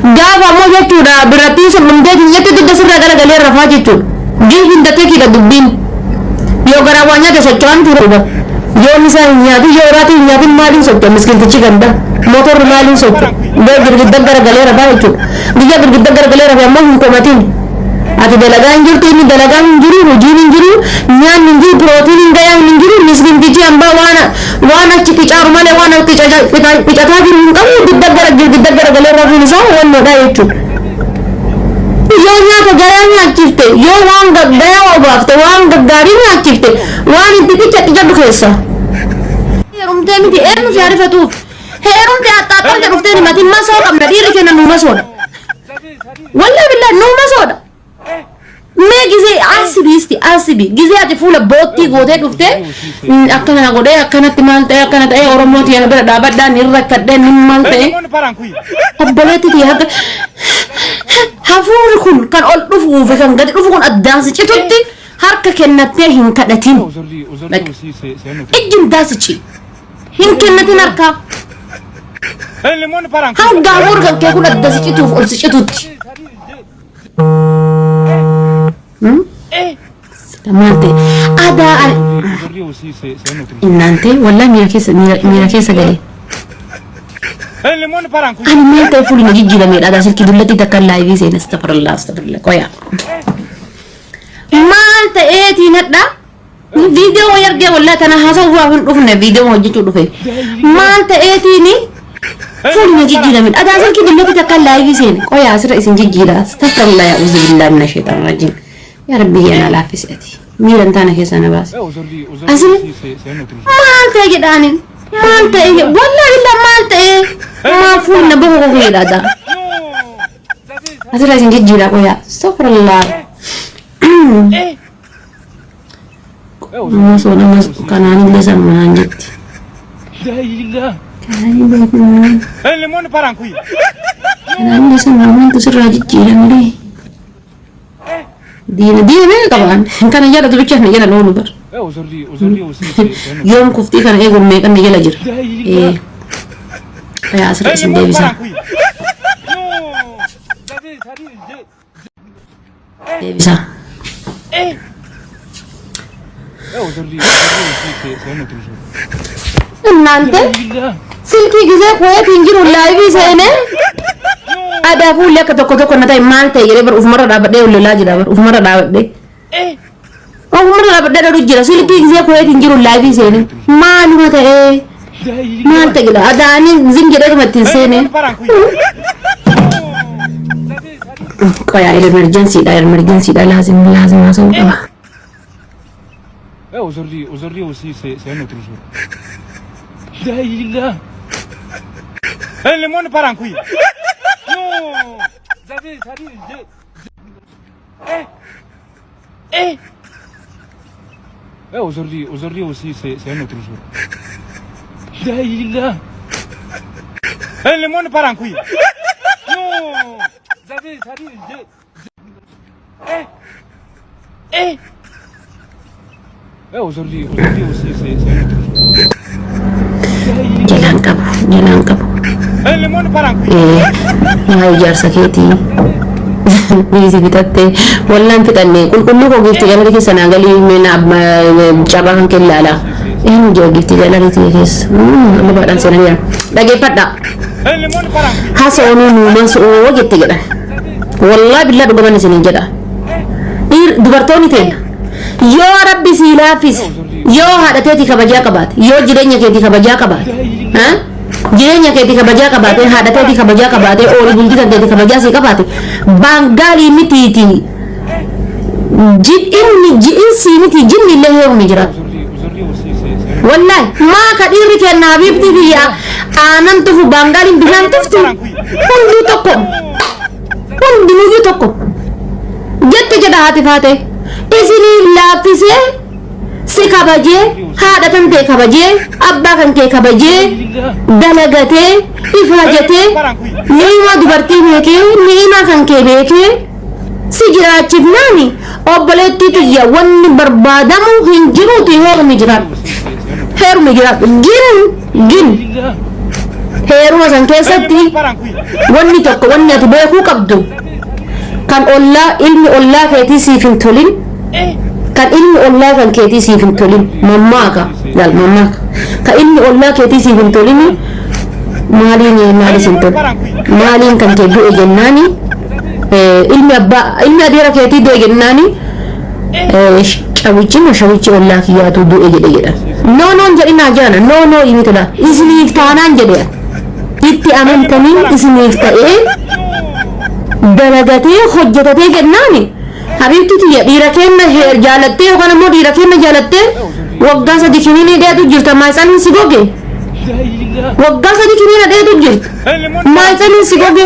Gaafa ammoo jechuudha birrattiin sun dhumtee tiyyatti dugda sirraa garagalee rafaa jechuudha. Gin hin tateekidha dubbiin. Yoo garaa waa nyaate socho'an ture. Yoo misaa hin nyaatin, yoo iraatii hin nyaatin, maaliin socho'a miskiintichi ganda? Motorri maaliin socho'a? Girgidda garagalee rafaa jechuudha. Guyyaa girgidda garagalee rafee ammoo hin komatin. Ati dalagaa hin jirtu, inni dalagaa hin jiru, hojiin hin jiru, nyaanni hin jiru, pirootiin hin gayaa hin jiru, miskiintichi hambaa waan achi qicaaru malee waan qicataa jiru hin qabu, dugda gara girgidda garagalee rafuun isaa wannoodha jechuudha. Yoo nyaata gayaa nyaachifte, yoo waan gayaa obaafte, waan gaggaarii nyaachifte, waan itti qica qicadhu keessa. Heerumtee miti, eenyu si harifatuuf? Heerumte axxaaxxamte dhuftee himatin. Masoo qabna, dhiirri kenna nuu masoodha. Wallahi billahi, nuu masoodha. Mee gizee asibi isti asibi gizee ati fuula boottii gootee dhuftee akkana godhee, akkanatti maal ta'e, akkana ta'e, Oromoo tiyya bira dhaabadhaa, ni rakkadhee, ni maal ta'e, obboleetti tiyya harka hafuurri kun kan ol dhufuu fi kan gadi dhufu kun addaan si citutti harka kennattee hin kadhatin. Ijjin daasichi hin kennatin harkaa hanga hafuurri kan kee kun adda si cituuf ol si citutti. Maal ta'e adaa innaan ta'e, wallahi miira keessa galee. Ani maal ta'e, fuulli na jijjiirameedha. Adaa silkii dullatti takka live seena. Astagfirullah, astagfirullah, qoya. Maal ta'eetiin hadha viidiyoo wayii argee, wallahi tana haasa'uuf hin dhufne, viidiyoo hojjechuu dhufe. Maal ta'eetiin fuulli na jijjiirameedha. Adaa silkii dullatti takka live seena. Qoya, asirra isin jijjiira. Astagfirullah, yaa uzu billahi mina shaitaan rajiim. Yaa Rabbi, yaa na laaffisi ati. Miira hin taane keessaa na baasi. Asirra maal ta'e jedhaaniin, maal ta'e, wallahi billah, maal ta'e, maal fuulli na bahu koo jedha adaa. Asirra isin jijjiira, qoyaa. Astagfirullah. Masoo nama kanaanillee sanuma naan jetti. Kanaanillee kanaanillee sanuma, maaltu sirraa jijjiiramee? Diina diina meeqa qabaan kana jala bicha na jala loonu bar. Yoom kuftii kana eeguun meeqan na jala jira. Qoyaa, asirra isin deebisaa. Deebisaa. እናንተ silkii gisee kuweetiin jiru live seenee adaa fuulli akka tokko tokko na ta'e, maal ta'e jedhee bar ufumarra dhaabadhee lolaa jira, bar ufumarra dhaabadhee. Ufumarra dhaabadhee loluu jira. Silkii gisee kuweetiin jiru live seenee maaluma ta'ee, maal ta'e jedha, adaanii zin jedheetuma ittiin seenee. Qoyaa, emergency dha, emergency dha, laazim laazim haasa'uu qaba. Aujourd'hui, aujourd'hui aussi, c'est un autre jour. La Eh, le monde part en couille. Non. Ça dit, Eh. Eh. Eh, aujourd'hui, aujourd'hui aussi, c'est un autre jour. La Eh, le monde part en couille. Non. Ça dit, Eh. Eh. Eh, aujourd'hui, aujourd'hui aussi, c'est un autre jour. Jalaan qabu, jalaan qabu. Eh, le monde part en couille. Maa ijaarsa keetii dhiisi bitattee wallaan fixanne. Qulqulluu koo, giiftii gallery keessa naa galii, meena carraa kan kee ilaala. Eenyu jira giiftii gallery keessa? Amma baadhaan seenaniira. Dhageeffadha. Eh, le monde part en couille. Haasa'uun nuuma su'oo jette jedhan. Wallaahi billaa, dhugaman isiniin jedha. Dubartoonni teenya, yoo Rabbi sii laaffise, yoo haadha teetii kabajaa qabaate, yoo jireenya keetii kabajaa qabaate, jireenya keetii kabajaa qabaate, haadha teetii kabajaa qabaate, oolii bultii kan teetii kabajaa sii qabaate, baangaalii mitiiti, inni ji'insii miti, jinni illee heerumi jira. Aujourd'hui, aujourd'hui aussi, c'est un autre Wallahi maa ka dhiirri kenna habiibtii biyya aanan tufu, baangaaliin bishaan tufti, hunduu tokko, hundinuyyuu tokko jette jedha haati faate. Isiniif laaffisee si kabajee, haadha kan kee kabajee, abbaa kan kee kabajee, dalagatee ifaajatee, ni'imaa dubartii beekee, ni'imaa kan kee beekee si jiraachifnaani, obboleettii tiyya, wanni barbaadamu hin jiruuti, heerumi jiraadhu, heerumi jiraadhu. Gin gin Heeruma san keessatti wanni tokko wanni ati beekuu qabdu, kan ollaa, ilmi ollaa keetii siif hin tolin, kan ilmi ollaa kan keetii siif hin tolin, mammaaka laal, mammaaka, kan ilmi ollaa keetii siif hin tolin maaliin maalis hin tolu, maaliin kan kee du'e jennaani, ilmi abbaa, ilmi adeera keetii du'e jennaani, cawichi moo shawichi ollaa kiyyaatu du'e jedhe jedhan. No, no jedhinaa jaana, no, no imitula isiniif taanaan jedhe, itti amantanii isiniif ta'ee dalagatee hojjetatee jennaani, habiibti tiyya, dhiira kenna jaalattee yookaan immoo dhiira kenna jaalattee waggaa 3 kiniinii dheetu jirta, maayitsaniin si goge. Waggaa 3 kiniina dheetu jirta, maayitsaniin si goge.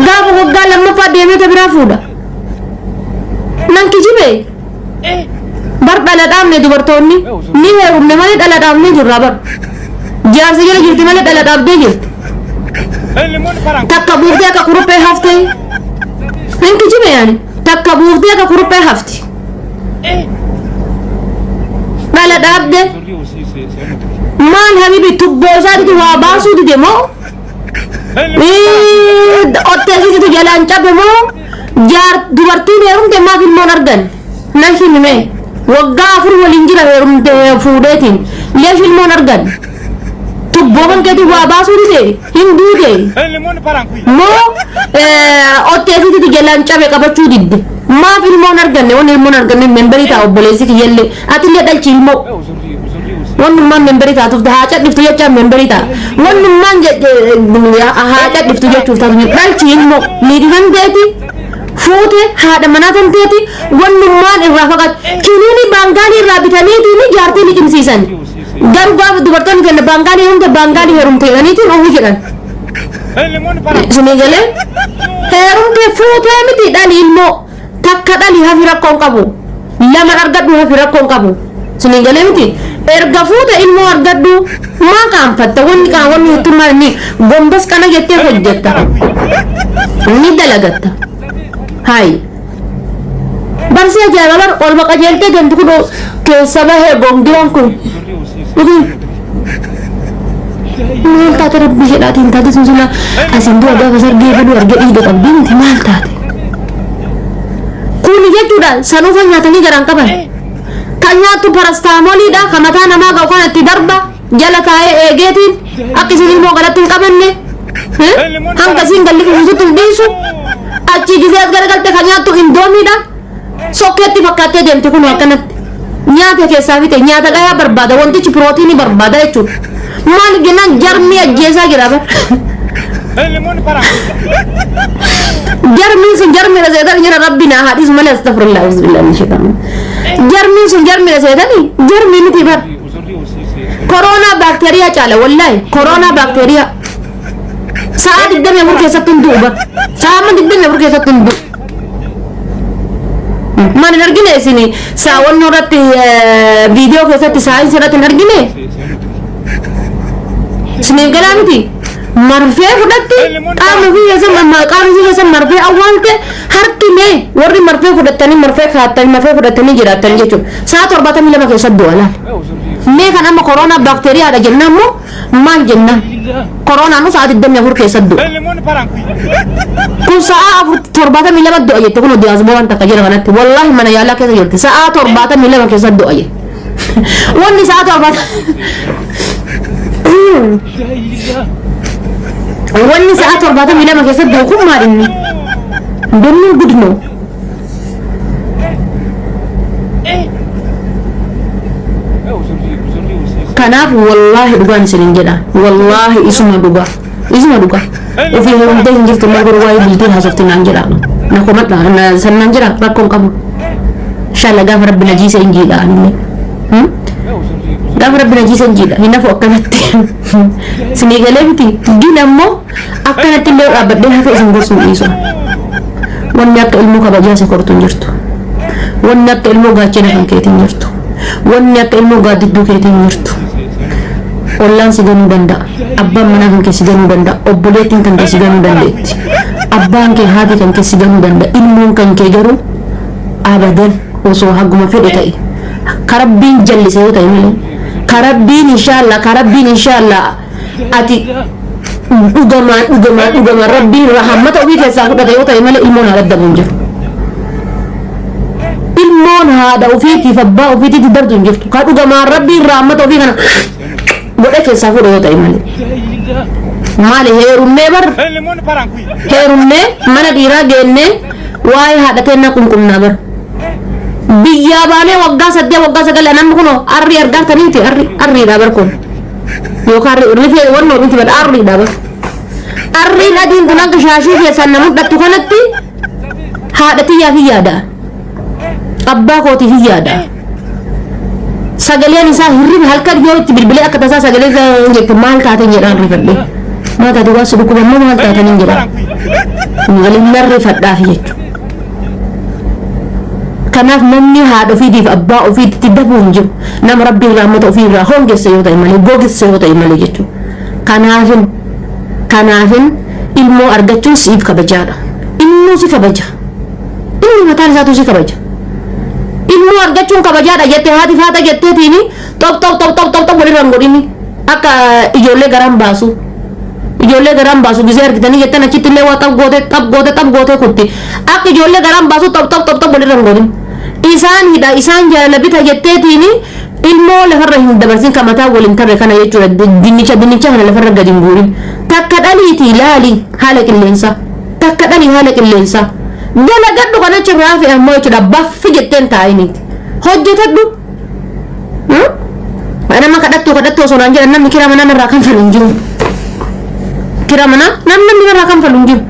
Gaafa waggaa lammaffaa deemee ta biraa fuudha. Nan kijibe bar. Dhala dhaabne, dubartoonni ni heerumne malee dhala dhaabnee jirra bar. Jaarsa jala jirti malee dhala dhaabdee jirti. Takka buuftee akka kuruphee haftee. Hin kijibe yaani, takka buuftee akka kuruphee hafti, dhala dhaabde. Maal habibi, tubboo isaatitu waa baasuu dide moo, otteessisitu jalaan cabe moo, jaar dubartiin heerumte maaf ilmoon argan nan himime? Waggaa 4 waliin jira, heerumte fuudheetiin, leesh ilmoon argan? Tubboo kan keetii waa baasuu dide, hin duude moo, otteessisitu jalaan cabe qabachuu didde? Maaf ilmoon arganne? Wanni ilmoon arganne memberii ta'a. Obboleessi kiyyallee, atillee dhalchi ilmoo. Wannummaan memberii taatuuf haa cadhiftu jechaan memberii ta'a. Wannummaan haa cadhiftu jechuuf taatu, dhalchi ilmoo. Niitii kan teeti fuute, haadha manaa kan teeti, wannummaan irraa faqat kiniini baangaalii irraa bitaniitiin jaartii liqimsiisan. Garuu gaafa dubartoonni kenna baangaalii heerumte, baangaalii heerumte jedhaniitiin uwwi jedhan. Isinii galee? Heerumte fuutee miti, dhali ilmoo. Takka dhali hafi, rakkoon qabu. Lama argadhu hafi, rakkoon qabu. Isinii galee miti? Erga fuute ilmoo argadhu, maa qaanfatta? Wanni qaa wanni hettummaa inni gombas qana jettee hojjetta. Ni dalagatta. Hayi. Barsii ajaa'iba bar, olma qajeeltee deemtu kun keessa bahee gongiroon kun. Maal taate rabbi jedhaatiin taate sun sila asiin dura gaafa sargee godhu argee dhiiga qabdii miti, maal taate? Kuni jechuudha sanuufa nyaatanii garaan qaban. Kan nyaattu parastaamoliidha, kan mataa namaa ga'u kan itti darba jala taa'ee eegeetiin akka isin ilmoo galatti hin qabanne, hanga isiin galli kufuusutti hin dhiisu. Achii gisee as garagalte kan nyaattu indoomiidha. Sokkeetti fakkaattee deemti kun akkanatti. Nyaata keessaa fixe, nyaata gahaa barbaada, wantichi pirootiinii barbaada jechuudha. Maaliif jennaan jarmii ajjeesaa jira bar. Jarmiin sun jarmiidha seetan jira, rabbi naa haadhisu malee, astagfirullah, bismillah min shaitaan. Jarmiin sun jarmiidha seetanii, jarmii miti bar. Koronaa baakteeriyaa caala, wallaahi koronaa baakteeriyaa. Sa'a 24 keessatti hin du'u bar. Sa'a 24 keessatti hin du'u. Maal hin argine isin saawwannoo irratti, viidiyoo keessatti, saayinsii irratti hin argine? Isiniif galaa miti? Marfee fudhatti, qaama ofii keessa, qaama ofii keessa marfee awwaalte. Harki mee warri marfee fudhattanii, marfee kaa'attanii, marfee fudhattanii jiraattan jechuudha. Sa'a 72 keessatti du'a laal. Mee kan amma koronaa baakteeriyaadha jennaan immoo maal jennaan? Koronaan sa'a 24 keessatti du'a. Kun sa'a 72 du'a jette. Kun diyaasbooraan takka jira kanatti, wallaahi mana yaalaa keessa jirti, sa'a 72 keessatti du'a jette. Wanni sa'a torbaata wanni sa'a 72 keessatti du'u kun maal inni? Dammi gudno. Kanaaf wallaahi dhugaan isinin jedha, wallaahi isuma dhugaa, isuma dhugaa. Ofii heerumtee hin jirtu maal godhu, waa'ee bultii haasofti naan jedha. Na komadha san naan jedha, rakkoon qabu. Inshallah gaafa rabbi na jiise hin jiidha anillee. Gaafa rabbi na jiise hin jiidha, hin hafu akkanatti. Sinii galee miti? Gin ammoo akkanatti illee dhaabbadhee hafe isin gorsuu hin dhiisu. Wanni akka ilmoo kabajaa si kortu hin jirtu. Wanni akka ilmoo gaachana kan keetii hin jirtu. Wanni akka ilmoo gaaddidduu keetii hin jirtu. Ollaan si ganuu danda'a. Abbaan manaa kan kee si ganuu danda'a. Obboleettiin kan kee si ganuu dandeetti. Abbaan kee, haati kan kee si ganuu danda'a. Ilmoon kan kee garuu abadan, osoo haguma fedhe ta'e, ka rabbiin jallise yoo ta'e malee, ka rabbiin inshallah, ka rabbiin inshallah ati Dhugamaan dhugamaan dhugamaan Rabbiin rahammata ofii keessaa fudhate yoo ta'e malee ilmoon haadha dabu hin jiru. Ilmoon haadha ofiitiif abbaa ofiitiif dabdu hin jirtu. Ka dhugamaan Rabbiin rahammata ofii kana godhe keessaa fudhe yoo ta'e malee. Maali heerumnee bar Le monde part en couille. Heerumnee mana dhiiraa geennee waa'ee haadha teennaa qunqumnaa bar. Biyyaa baanee waggaa 8, waggaa 9, namni kun arrii argaataniiti, arri arriidha bar kun. Yookaan rifee wannoo miti bar, arriidha bar. Arriin adiin kun akka shaashii keessaan na mul'attu kanatti haadha tiyyaaf hin yaada. Abbaa kootiif hin yaada. Sagaleen isaa hirriba halkan yoo itti bilbilee akka tasaa sagalee isaa hin jettu, maal taateen jedhaan rifadhe. Maal taate, waan si dhukkuban moo maal taatan hin jedhaan. Maaliin nan rifadhaaf jechuudha. Kanaaf namni haadha ofiitiif abbaa ofiitti dabuu hin jiru. Nama Rabbiin rahmata ofii irraa hongesse yoo ta'e malee, gogesse yoo ta'e malee jechuudha. Kanaafin ilmoo argachuun siif kabajaadha. Ilmoo si kabaja. Inni mataan isaatu si kabaja. Ilmoo argachuun kabajaadha jettee haati faata jetteetiin xop xop xop xop xop xop walirra hin godhini. Akka ijoollee garaan baasu. Ijoollee garaan baasu gisee argitanii jettan achitti illee waa xap goote, xap goote, xap goote kutti. Akka ijoollee garaan baasu xop xop xop xop walirra hin godhin. Isaan hidha, isaan jaalala bita jetteetiin ilmoo lafarra hin dabarsin, kan mataa waliin tarre kana jechuudha. Dinnicha dinnicha kana lafarra gadi hin guurin. Takka dhaliitii ilaali haala qilleensaa. Takka dhalii haala qilleensaa. Dalagadhu, kan achirraa hafe ammoo jechuudha baffi jetteen taa'iniiti. Hojjetadhu. Nama kadhattuu kadhattuu osoo naan jedhan namni kira manaa narraa kanfalu hin jiru. Kira manaa namni narraa kanfalu hin jiru.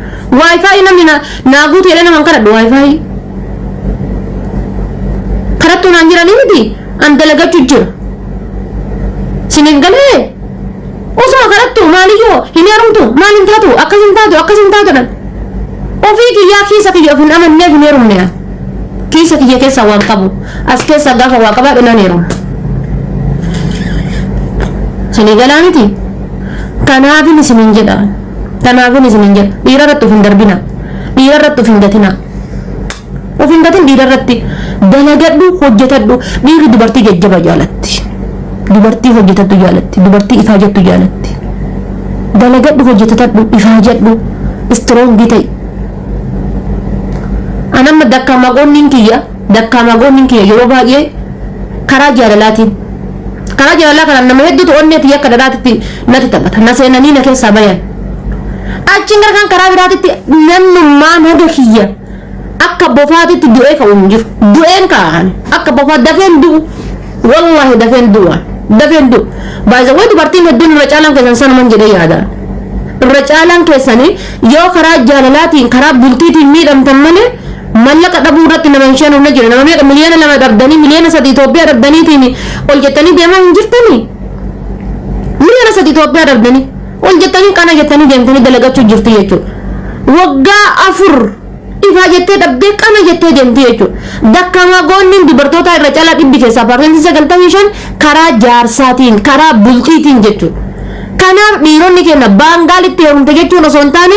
WiFi namni naa guutu jedhee nama hin kadhadhu WiFi. Kadhattuu naan jedhanii miti, an dalagachuu jira. Siniif galee osoo kadhattu maaliyyoo hin heerumtu, maal hin taatu, akkas hin taatu, akkas hin taatu dhan. Ofii kiyyaa kiisa kiyya of hin amanneef hin heerumne an. Kiisa kiyya keessaa waan qabu as keessaa gaafa waa qabaadhe nan heeruma. Sinii galaa miti? Kanaafin isiniin jedha. Kanaafin isiniin jedha. Dhiira irratti of hin darbina. Dhiira irratti of hin gatina. Of hin gatin dhiira irratti. Dalagadhu, hojjetadhu. Dhiirri dubartii jajjaba jaalatti. Dubartii hojjetattu jaalatti. Dubartii ifaajattu jaalatti. Dalagadhu, hojjetatadhu, ifaajadhu. Strong ta'i. Anamma dakkaama goonniin kiyya yeroo baay'ee karaa jaalalaatiin. Karaa jaalalaa kanaan nama hedduutu onnee tiyya akka dhadhaatitti natti taphata. Na seenanii na keessaa bayan. Achiin gara kan karaa biraatitti namnummaan haga kiyya akka bofaatitti du'ee ka'u hin jiru. Du'een ka'an akka bofaa dafeen du'u. Wallaahi dafeen du'u. Dafeen du'u. Baay'ee dubartiin hedduun irra caalaan keessan sanuman jedhee yaada. Irra caalaan keessanii yoo karaa jaalalaatiin, karaa bultiitiin miidhamtan malee mallaqa dhabuu irratti nama hin sheenuuf na jira. Nama meeqa 2 miliyoona dhabdanii, 3 miliyoona Itoophiyaa dhabdaniitiin ol jettanii deemaa hin jirtanii? 3 miliyoona Itoophiyaa dhabdanii ol jettanii qana jettanii deemtanii dalagachuu jirtu jechuudha. Waggaa 4 ifaa jettee dhabdee qana jettee deemti jechuudha. Dakkamaa goonniin dubartoota irra caalaa dhibbi keessaa 95% karaa jaarsaatiin, karaa bultiitiin jechuudha. Kanaaf dhiironni keenya baangaalitti heerumte jechuun osoo hin taane,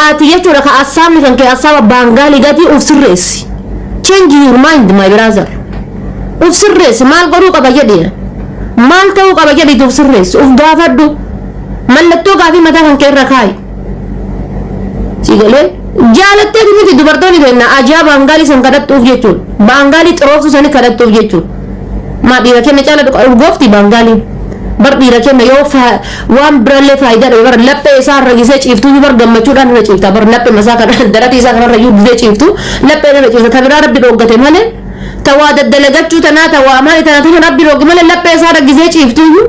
ati jechuudha ka assaabni kan kee assaaba baangaalii gatii uf sirreessi. Change your mind, my brother. Uf sirreessi, maal godhuu qaba jedhi. Maal ta'uu qaba jedhiitu uf sirreessi. Uf gaafadhu. Mallattoo gaafii mataa kan kee irra kaa'i. Si galee jaalattee miti dubartoonni keenya ajaa baangaalii san kadhattuuf jechuudha. Baangaalii xirooftuu sani kadhattuuf jechuudha. Maa dhiira keenya caala urgoofti baangaaliin. Bar dhiira keenya yoo waan birallee faayidaa dhabe, bar laphee isaa irra gisee ciiftuu bar gammachuudhaan irra ciifta, bar laphee masaa kana daratii isaa kanarra iyyuu gisee ciiftu laphee irra ciifta. Ta biraa Rabbi dhooggate malee, ta waa daddalagachuu tanaa, ta waa maali tana tana Rabbi dhoogge malee, laphee isaa irra gisee ciiftuu iyyuu,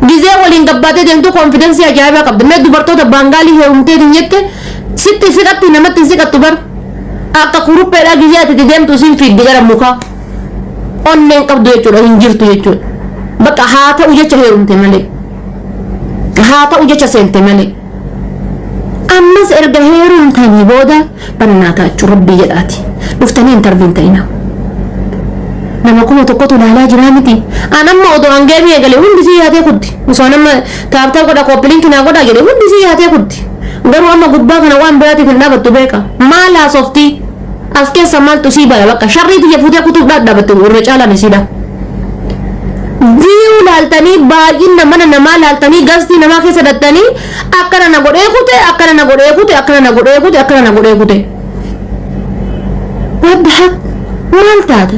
gisee waliin gabbaatee deemtu confidence ajaa'ibaa qabdi. Mee dubartoota baangaalii heerumtee hin jette sitti siqatti, namatti hin siqattu bar. Akka kurupheedhaa gisee ati itti deemtu siin fiigdi gara mukaa. Onneen qabdu jechuudha, hin jirtu jechuudha. Bakka haa ta'u jecha heerumte malee. Haa ta'u jecha seente malee. Ammas erga heerumtanii booda bannaa taachuu Rabbii jedhaati. Dhuftanii interview hin ta'ina. Nama 1000tu ilaalaa jiraa miti. An amma odoo an game eegale hundi sii yaatee kutti. Osoo nama tap tap godha, copy link naa godhaa jedhe hundi sii yaatee kutti. Garuu amma gubbaa kana waan biraatiif hin dhaabattu beeka. Maal haasoftii? As keessa maaltu sii bala, bakka sharrii tiyya fuutee kutuuf dhaabatte irra caalaan isiidha. View laaltanii baay'ina mana namaa laaltanii gastii namaa keessa dhattanii akkana na godhee kute akkana na godhee kute akkana na godhee kute akkana na godhee kute. What the heck? Maal taate?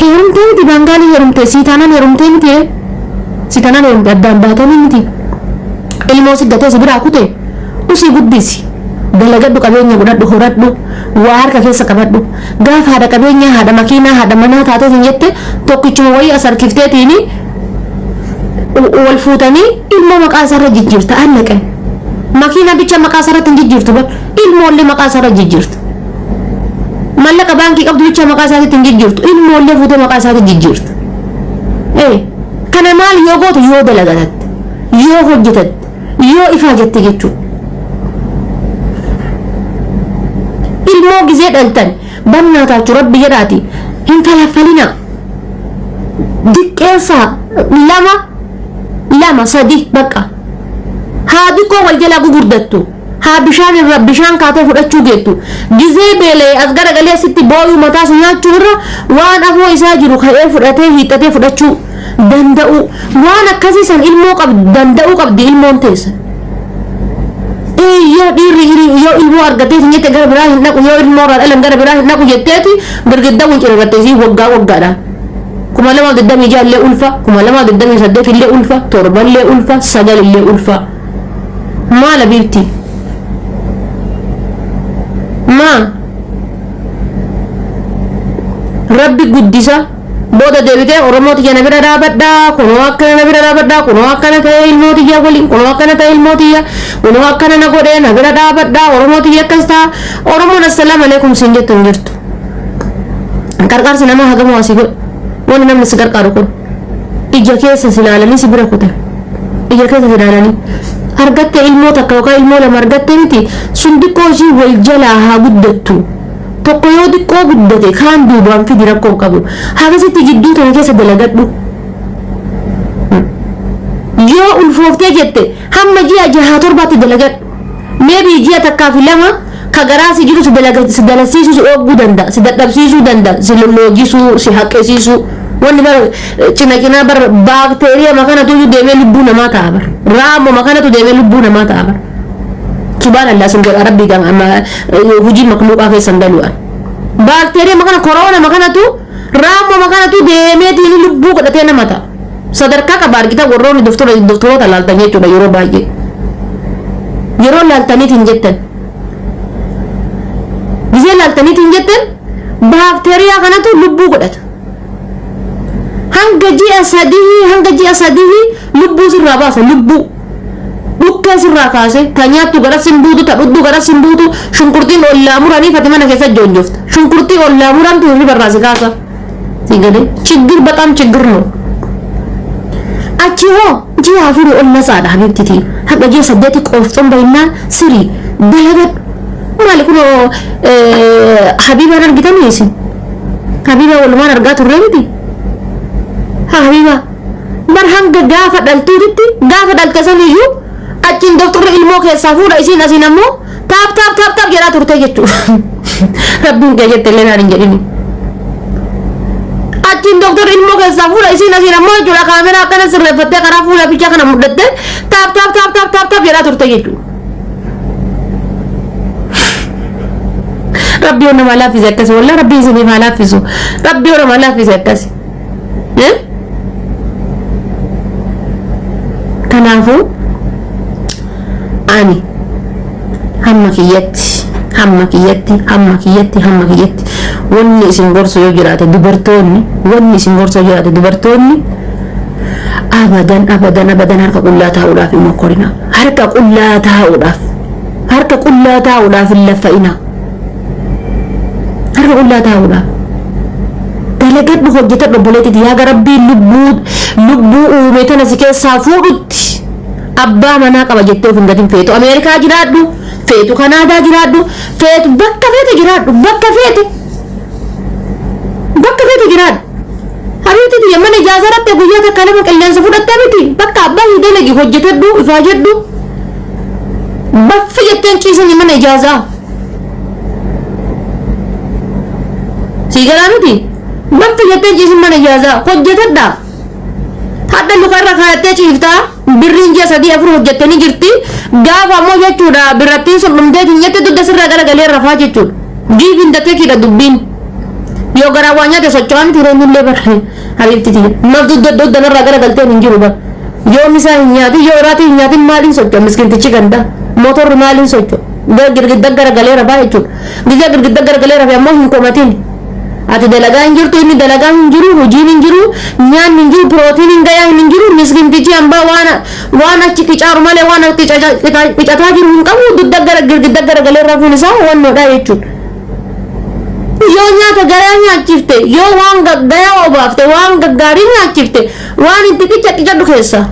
Heerumtee miti Baangaalii heerumte sii taanaan heerumtee miti si taanaan heerumte addaan baatanii miti. Ilmoo si gatee si biraa kute usii guddisi. Dalagadhu qabeenya godhadhu horadhu waa harka keessa qabadhu. Gaafa haadha qabeenyaa haadha makiinaa haadha manaa taatee sin jette tokkichuma wayii as harkifteetiini wal fuutanii ilmoo maqaa isaarra jijjiirta allaqe. Makiinaa bicha maqaa isaarratti hin jijjiirtu bar ilmoollee maqaa isaarra jijjiirta. Mallaqa baankii qabdu bicha maqaa isaatitti hin jijjiirtu ilmoollee fuutee maqaa isaatti jijjiirta. Ee kana maal yoo goote yoo dalagatatte yoo hojjetatte yoo ifaa jette jechuudha. Ilmoo gizee dhaltan bannaa taachuu rabbi jedhaati hin falaffalinaa. Diqqeessaa lama lama sadi bakka haa diqqoo wal jalaa gugurdattu haa bishaan irra bishaan kaatee fudhachuu geettu gizee beela'e as garagalee asitti booyuu mataas nyaachuu irra waan afoo isaa jiru ka'ee fudhatee hiixatee fudhachuu danda'u waan akkasii san ilmoo qabdi danda'uu qabdi ilmoon teessan. Yoo dhiirri yoo ilmoo argatee hin jette gara biraa hin dhaqu yoo ilmoo irraa dhalan gara biraa hin dhaqu jetteeti girgidda wuncirrattee isii waggaa waggaadhaan. 2026 illee ulfa, 2028 illee ulfa, 7 illee ulfa, 9 illee ulfa. Maal abiibti? Maa? Rabbi guddisa. Booda deebitee Oromoo tiyya na bira dhaabadhaa, kunoo akkana na bira dhaabadhaa, kunoo akkana ta'ee ilmoo tiyya waliin, kunoo akkana ta'e ilmoo tiyya, kunoo akkana na godhee na bira dhaabadhaa, Oromoo tiyya akkas ta'a. Oromoon assalaamu alaikum siin jettu hin jirtu. Qarqaarsi namaa hagamoo asii godhu. Wanni namni si qarqaaru kun ija keessa si ilaalanii si bira kutan. Ija keessa si ilaalanii. Argatte ilmoo takka yookaan ilmoo lama argatte miti sun xiqqoo ishii wal jalaa haa guddattu. Tokko yoo xiqqoo guddate kaan duubaan fidi rakkoo hin qabu. Hagasitti jidduu tana keessa dalagadhu. Yoo ulfooftee jette hamma ji'a jahaa torbaatti dalagadhu. Maybe ji'a takkaa fi lama ka garaa si jiru si dalaga si dalasiisuu si dhogguu danda'a si dadhabsiisuu danda'a si lolloojisuu si haqqisiisuu wanni bar cina cinaa bar baakteeriyaa makanatu iyyuu deemee lubbuu namaa ta'a bar raammoo makanatu deemee lubbuu namaa ta'a bar subhaanallah sin godha rabbii gama amma hojii makluuqaa keessan galu'an baakteeriyaa makana koroona makanatu raammoo makanatu deemeetiin lubbuu godhatee nama ta'a sadarkaa qaba argita warroonni doftoroota laaltan jechuudha yeroo baay'ee yeroo laaltaniitiin jettan gisee laaltaniitiin jettan baakteeriyaa kanatu lubbuu godhata hanga ji'a sadii hanga ji'a sadii lubbuu sirraa baasa lubbuu dhukkee sirraa kaase ta nyaattu garas hin buutu ta dhugdu garas hin buutu shunkurtiin ollaa muranii fati mana keessa joonjofta shunkurtii ollaa murantu hirriba irraa si kaasa si galee chiggir baqaam chiggir no achi hoo ji'a afurii ol nasaadha habibtiti haga ji'a saddeeti qoofxoon bahinnaa sirii dalagadhu maali kunoo habiibaan argitanii isin habiibaa walumaan argaa turre miti haa habiibaa bar hanga gaafa dhaltuutitti gaafa dhalte saniyyuu achiin doktorri ilmoo keessaa fuudha isiin asiin ammoo taap taap taap taap jedhaa turte jechuudha rabbiin kee jette illee naan hin jedhini achiin doktorri ilmoo keessaa fuudha isiin asiin ammoo jechuudha kaameraa akkana sirreeffattee karaa fuula bichaa kana mudhattee taap taap taap taap taap taap jedhaa turte jechuudha. Rabbi yoo nama laaffise akkasi wallah rabbi isiniif haa laaffisu rabbi yoo nama laaffise akkasi. Kanaafuu ani hamma kiyyatti hamma kiyyatti hamma kiyyatti hamma kiyyatti wanni isin gorsu yoo jiraate dubartoonni wanni isin gorsu yoo jiraate dubartoonni abadan abadan abadan harka qullaa taa'uudhaaf hin mokkorina harka qullaa taa'uudhaaf harka qullaa taa'uudhaaf hin laffa'ina harka qullaa taa'uudhaaf dalagadhu hojjetadhu obboleettiiti yaa rabbiin lubbuu lubbuu uume tana si keessaa fuudhutti abbaa manaa qaba jettee of hin gatin feetu Ameerikaa jiraadhu feetu Kanaadaa jiraadhu feetu bakka feete jiraadhu bakka feete bakka feete jiraadhu Habiibti tiyya mana ijaaza rabbe guyyaa takka lama qilleensa fudhatta miti bakka abbaa hin dalagi hojjetadhu ifaajadhu baffi jetteen ciisanii mana ijaazaa sii galaa miti Baffi jettee ciisin mana ijaazaa hojjetadhaa. Hadda luka irra kaayattee ciiftaa birriin ji'a sadii afur hojjettee ni jirti. Gaafa ammoo jechuudha birrattiin sun dhumtee tinyatti dugda sirraa garagalee rafaa jechuudha. Giibiin dateekiidha dubbiin. Yoo garaa waa nyaate socho'aa miti reemni illee bara habiibti tiyya. Maaf dugda dugda narraa garagalteen hin jiru bara. Yoo misaa hin nyaatin yoo iraatii hin nyaatin maaliin socho'a miskintichi ganda. Motorri maaliin socho'a. Girgidda garagalee rafaa jechuudha. Gizee girgidda garagalee rafee ammoo hin komatin. Ati dalagaa hin jirtu, inni dalagaa hin jiru, hojiin hin jiru, nyaanni hin jiru, pirootiin gayaa hin jiru, miskintichi hambaa waan waan achi qicaaru malee waan qicataa jiru hin qabu, dugda gara girgidda garagalee rafuun isaa wannoodha jechuudha. Yoo nyaata gayaa nyaachifte, yoo waan gayaa obaafte, waan gaggaarii nyaachifte, waan itti qica qicadhu keessa.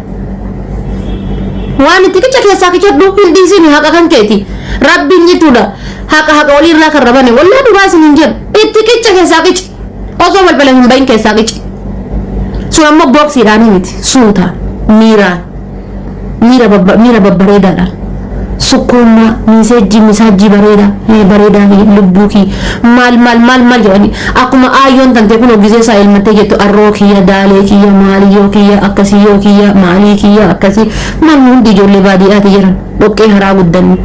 Waan itti qica keessaa qicadhu hin dhiisini haqa kan keeti. Rabbiin jechuudha. Haqa haqa waliirraa kan rabane wallaa dhugaa isin hin jedhu. Itti qica keessaa qici. Osoo balbala hin bahin keessaa qici. Sun ammoo booksiidhaan miti. Suuta. Miiraan. Miira babba miira babbareedaadhaan. Sukkuummaa miiseejjii misaajjii bareedaa bareedaa fi lubbuu kii maal maal maal maal jedhanii akkuma aayyoon tantee kun gisee isaa ilmattee jettu arroo kiyya daalee kiyya maaliyyoo kiyya akkasiyyoo kiyya maalii kiyya akkasii maal hundi ijoollee baadiyyaati jiran dhoqqee haraa guddanni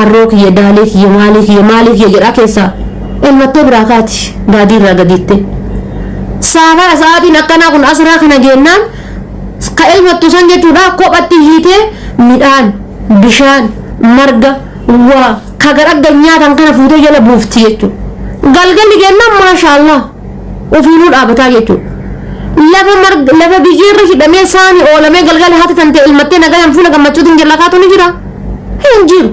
arroo kiyya daalee kiyya maalii kiyya maalii kiyya jedhaa keessaa ilmattee biraa kaati gaadii irraa gadiitte. Saafara sa'aatiin akkanaa kun asraa kana jennaan ka ilmattu san jechuudha kophatti hiitee midhaan bishaan marga waa ka garagga nyaatan kana fuutee jala buufti jechuudha. Galgalli jennaan maashaallah ofiinuu dhaabataa jechuudha. Lafa marga lafa biyyeerra hidhamee saani oolamee galgala haati tantee ilmattee nagayaan fuula gammachuutiin jala kaatu ni jira. Hin jiru.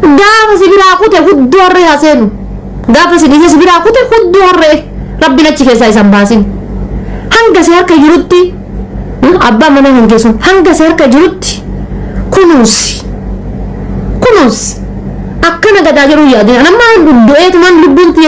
Gaafa si biraa kute hudduu harree haa seenu. Gaafa si dhiisee si biraa kute hudduu harree rabbiin achi keessaa isan baasin. Hanga si harka jirutti abbaa mana hin geessu hanga si harka jirutti kunuunsi. Kunuunsi. Akkana gadaa jiru yaadina. Nama du'eetumaan lubbuun tiyya.